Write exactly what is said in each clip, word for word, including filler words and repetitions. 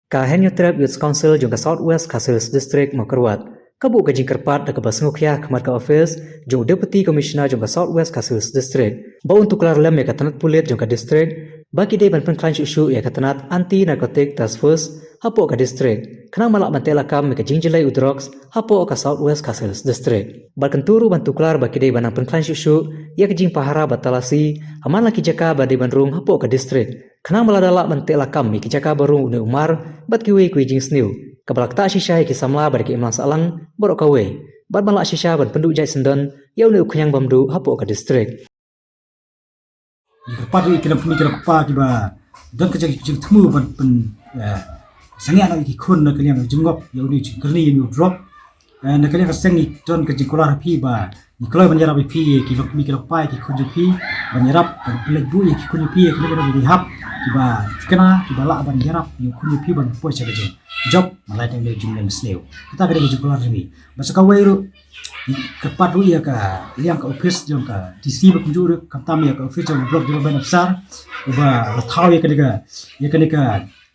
Ka Hynñiewtrep Youth Council jong ka South West Khasi Hills District Mawkyrwat ka buh ka jingkyrpad da kaba sngewkhia ha khmat ka office jong u Deputy Commissioner jong ka South West Khasi Hills District ba un tuklar lem ïa ka tnat pulit jong ka district ba ki dei ban pynkhlaiñ shuh shuh ïa ka tnat Anti Narcotic Task Force hapoh ka district, khnang ba lah ban teh lakam ïa ka jingjlei u drugs hapoh ka South West Khasi Hills District. Bad kyntu ruh ban tuklar ba ki dei ban nang pynkhlaiñ shuh shuh ïa ka jingpahara bad talasi ha man la ki jaka ba dei ban rung hapoh ka district, khnang ba lada lah ban teh lakam ïa ki jaka ba rung une u mar bad kiwei kiwei jingsniew, kaba la ktah shisha ïa ki samla bad ïa ki imlang sahlang baroh kawei, bad ban lah shisha ban pynduh jait syndon ïa une u khñiang bym duh hapoh ka district. Ngi kyrpad ruh ïa ki long kmie ki long kpa kiba don ka jing, jingthmu ban pyn, eh, sangeh noh ïa ki khun na ka liang ka jingngop ïa une u jingkyrni ïa une u drok. Eh, na ka liang ka seng ngi don ka jingkular ha phi ba ngi kloi ban ïarap ïa phi, ïa ki long kmie ki long kpa, ïa ki khun jong phi, ban ïarap ban pynleit buh ïa ki khun jong phi ïa ki long ki rehab kiba thikna, kiba lah ban ïarap ïa u khun jong phi ban poi sha ka jingjop, ban lait na une u jingmlien mynsniew. Kata ka dei ka jingkular jong ngi. Bad sa kawei ruh, kyrpad ruh ïa ka liang ka office jong ka D C, bad kumjuh ruh khamtam ïa ka office jong u Block Development Officer, uba la thaw ïa kane ka, ïa kane ka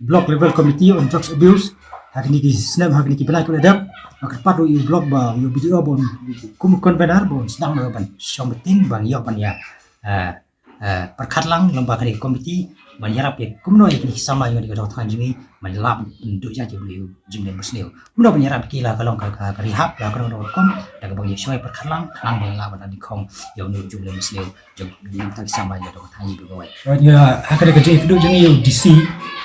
Block Level Committee on Drugs Abuse ha kine ki snem, ha kine ki bnai kiba la dep. Bad kyrpad ruh ïa u block, ba ïa u B D O, ba un kum convener, ba un sdang ban shong meeting, ban ïoh ban ïa, eh, eh, pyrkhat lang lyngba kane ka committee ban ïarap ïa kumno ïa kine ki samla jong ka dong ka thain jong ngi ban ïarap, ban duh jait ïa une u jingmlien mynsniew. Kumno ban ïarap ïa ki, la ka long ka, ka, ka rehab, la ka long ka rukom, da kaba ngi shong pyrkhat lang khnang ban ïarap ban da nyngkong ïa une u jingmlien mynsniew jong ngi, ïa kita ki samla jong ka dong ka thain jong ngi baroh kawei. Ïa, ha kane ka jingïakynduh jong ngi ïa u D C,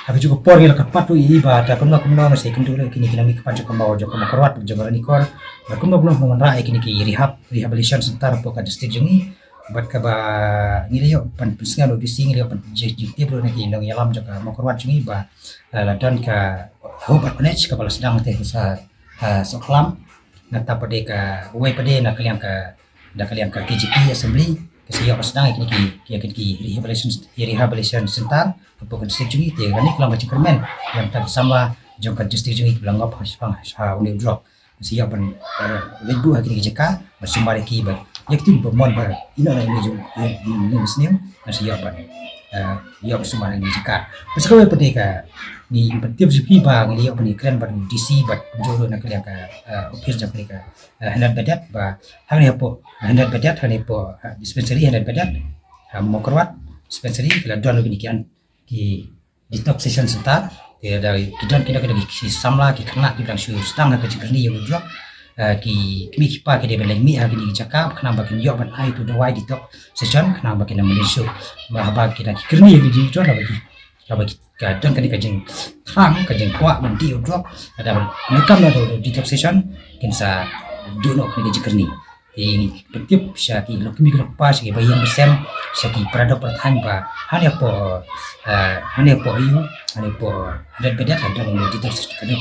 ha kajuh ka por ngi la kyrpad ruh ïa i ba da kumno kumno ngi sa ïakynduh ruh ïa kine ki nongmihkhmat jong ka Mawkyrwat, jong ka Ranikor, ba kumno kumno ban wanrah ïa kine ki rehab, rehabilitation center hapoh ka district jong ngi. Bad kaba ngi la ïoh ban pynsngew na u D C, ngi la ïoh ban jing, jingtip ruh na ki nongïalam jong ka Mawkyrwat jong ngi ba, eh, la don ka Hope Orphanage kaba la sdang te sa, eh, Sohkhlam. Nangta pat de kawei pat de na ka liang ka, da ka liang ka K J P Assembly ka sa ïoh ban sdang ïa kine ki, ïa kine ki rehabilitation, rehabilitation center hapoh ka district jong ngi. Te kane ka long ka jingkyrmen ïa kita ki samla jong ka district jong ngi kiba la ngop ha, ha, ha une u drok. Sa ïoh ban, eh, leit buh ha kine ki jaka, ban sumar ïa ki, ban ïa kito kiba mon ba ïehnoh na ïing jong, ïa, ïa, ïa, ïa, sniew, ban sa ïoh ban, eh, ïoh ban sumar ha kine ki jaka. Bad sa kawei pat de ka, ngi pyntip sha phi ba ngi la ïoh ban ïakren bad u D C bad kumjuh ruh na ka liang ka, eh, office jong kane ka, eh, hundred bedded, ba hangne hapoh hundred bedded, hangne hapoh, eh, dispensary hundred bedded, eh, Mawkyrwat dispensary, ki la don ruh kine ki an, ki detoxification center. Te da ki don, ki don, ki don ki samla, ki khynnah kiba dang shu sdang ha ka jingkyrni ïa u drok, eh, ki kmie ki kpa ki dei ban leit mih ha kine ki jaka khnang ba kin ïoh ban ai ïa u dawai detoxification khnang ba kin ym mlien shuh. Ba haba ki dang kyrni ïa u drok, haba ki, haba ki, ka don kane ka jingthrang, ka jingkwah ban dih u drok, lada ban ïakynduh ïa u detoxification, kin sa duh noh kane ka jingkyrni. Te ngi pyntip sha ki longkmie ki longkpa, sha ki baïing basem, sha ki para doh para thaiñ ba hangne hapoh, eh, hangne hapoh aïu, hangne hapoh hundred bedded la don kane ka detox,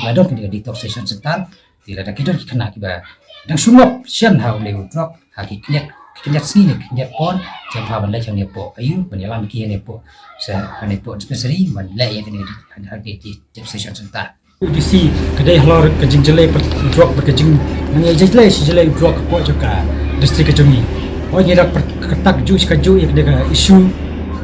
la don kane ka detoxification center. Te lada ki don ki khynnah kiba dang shu ngop shen ha une u drok ha ki khyndiat, ki khyndiat sngi ne khyndiat por, te hap ban leit hangne hapoh aïu, ban ïalam ïa ki hangne hapoh, sa hangne hapoh dispensary, ban leh ïa kane ka de-, hangne ka detoxification center. U D C, ka dei halor ka jingjlei bad drok bad ka jing, nang ïa jingjlei shi jlei drok hapoh jong ka district ka jong ngi. Hooid, ngi da pyrkhat kajuh shi kajuh ïa ka dei ka issue.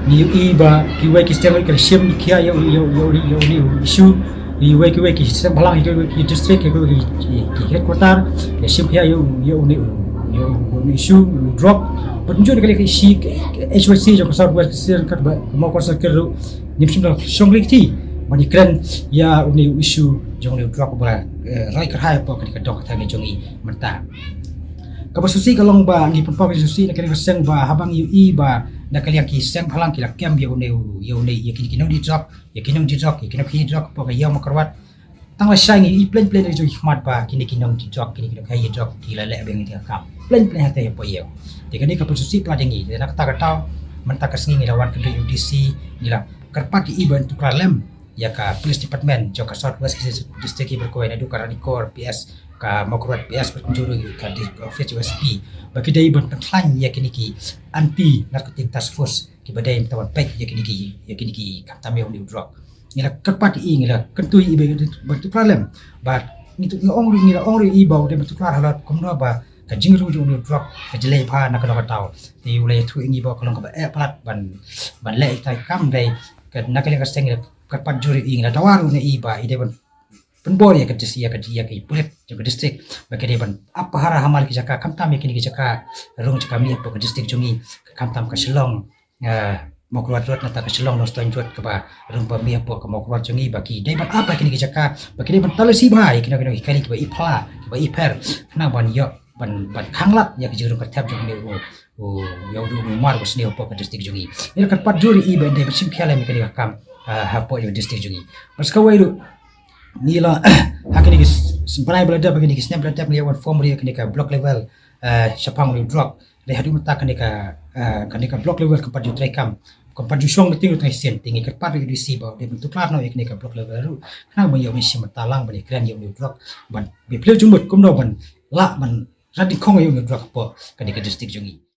Ngi ïohi ba kiwei ki seng ki la shim khia ïa u, ïa u, ïa u, ïa u, ïa u issue. Kiwei, kiwei ki seng bhalang, kiwei ki district, kiwei ki, ki, ki headquarter, ki la shim khia ïa u, ïa u, ïa u, ïa u issue, ïa u drok. Bad kumjuh na ka liang ka issue, ka H Y C jong ka South West Khasi Hills, ka ba, ka Mawkyrwat Circle ruh, ngim shym la shong kti ban ïakren ïa une u issue jong une u drok ba, eh, rai kyrhai hapoh kane ka dong ka thaiñ ka jong ngi mynta. Kaba sngewsih ka long ba ngi pynpaw ka sngewsih na kane ka seng ba haba ngi ïohi ba na ka liang ki seng bhalang ki la kem ïa une u, ïa une, ïa kine ki nongdie drok, ïa ki nongdie drok, ïa ki nongkhaïi drok hapoh ka ïew Mawkyrwat. Tang lashai ngi ïohi plain plain ha ka jong ki khmat ba kine ki nongdie drok, kine ki nongkhaïi drok ki la leh biang ïa ka kam. Plain plain hangtei hapoh ïew. Te kane ka pynsngewsih palat ïa ngi. Te na kata ka daw mynta ka sngi ngi la wan kynduh ïa u D C, ngi la kyrpad ïa i ban tuklar lem ïa ka police department jong ka South West Khasi Hills District, kiba kawei naduh ka Ranikor P S, ka Mawkyrwat P S, bad kumjuh ruh ka di-, office U S P, ba ki dei ban pynkhlaiñ ïa kine ki Anti Narcotic Task Force kiba dei ban peit ïa kine ki, ïa kine ki khamtam ïa une u drok. Ngi la kyrpad ïa i, ngi la kyntu ïa i ba ban tuklar lem. Bad ngi tu, ngi ong ruh, ngi la ong ruh ïa i ba u dei ban tuklar halor kumno ba ka jingrung jong une u drok ka jleh bha na ka dong ka daw. Te u la ïathuh ïa ngi ba ka long kaba eh palat ban, ban leh ïa ka kam, dei ka, na ka liang ka seng ngi la kyrpad jur ïa i, nga la dawa ruh na i ba i dei ban pynbor ïa ka dis-, ïa ka, ïa ki pulit jong ka district ba ki dei ban ap pahara ha man ki jaka, khamtam ïa kine ki jaka rung jaka mih hapoh ka district jong ngi, khamtam ka Shillong, ah, Mawkyrwat Road, nangta ka Shillong Nongstoiñ Road kaba rung ba mih hapoh ka Mawkyrwat jong ngi, ba ki dei ban ap ha kine ki jaka, ba ki dei ban talasi bha ïa kino kino ki kali kiba i phla, kiba i pher, khnang ban ïoh ban, ban khanglad ïa ka jingrung ka thep jong une u, u, ïa u, u mar ba sniew hapoh ka district jong ngi. Ngi la kyrpad jur ïa i ba in dei ban shim khia lem ïa kane ka kam, ah, hapoh ïa ka district jong ngi. Bad sa kawei ruh, ngi la, ha kane ki s-, s-, bnai ba la dep, ha kane ki snem ba la dep, ngi la wan form ruh ïa kane ka block level, ah, shaphang une u drug. Dei haduh mynta kane ka, ah, kane ka block level kam pat ju treikam, kam pat ju shong meeting ruh tang shisien. Te ngi kyrpad ruh ïa u D C ba u dei ban tuklar noh ïa kane ka block level ruh, khnang ban ïoh ban shim bynta lang ban ïakren ïa une u drug, ban bapli jingmut kumno ban lah ban rat dyngkhong ïa une u drug hapoh kane ka district jong ngi.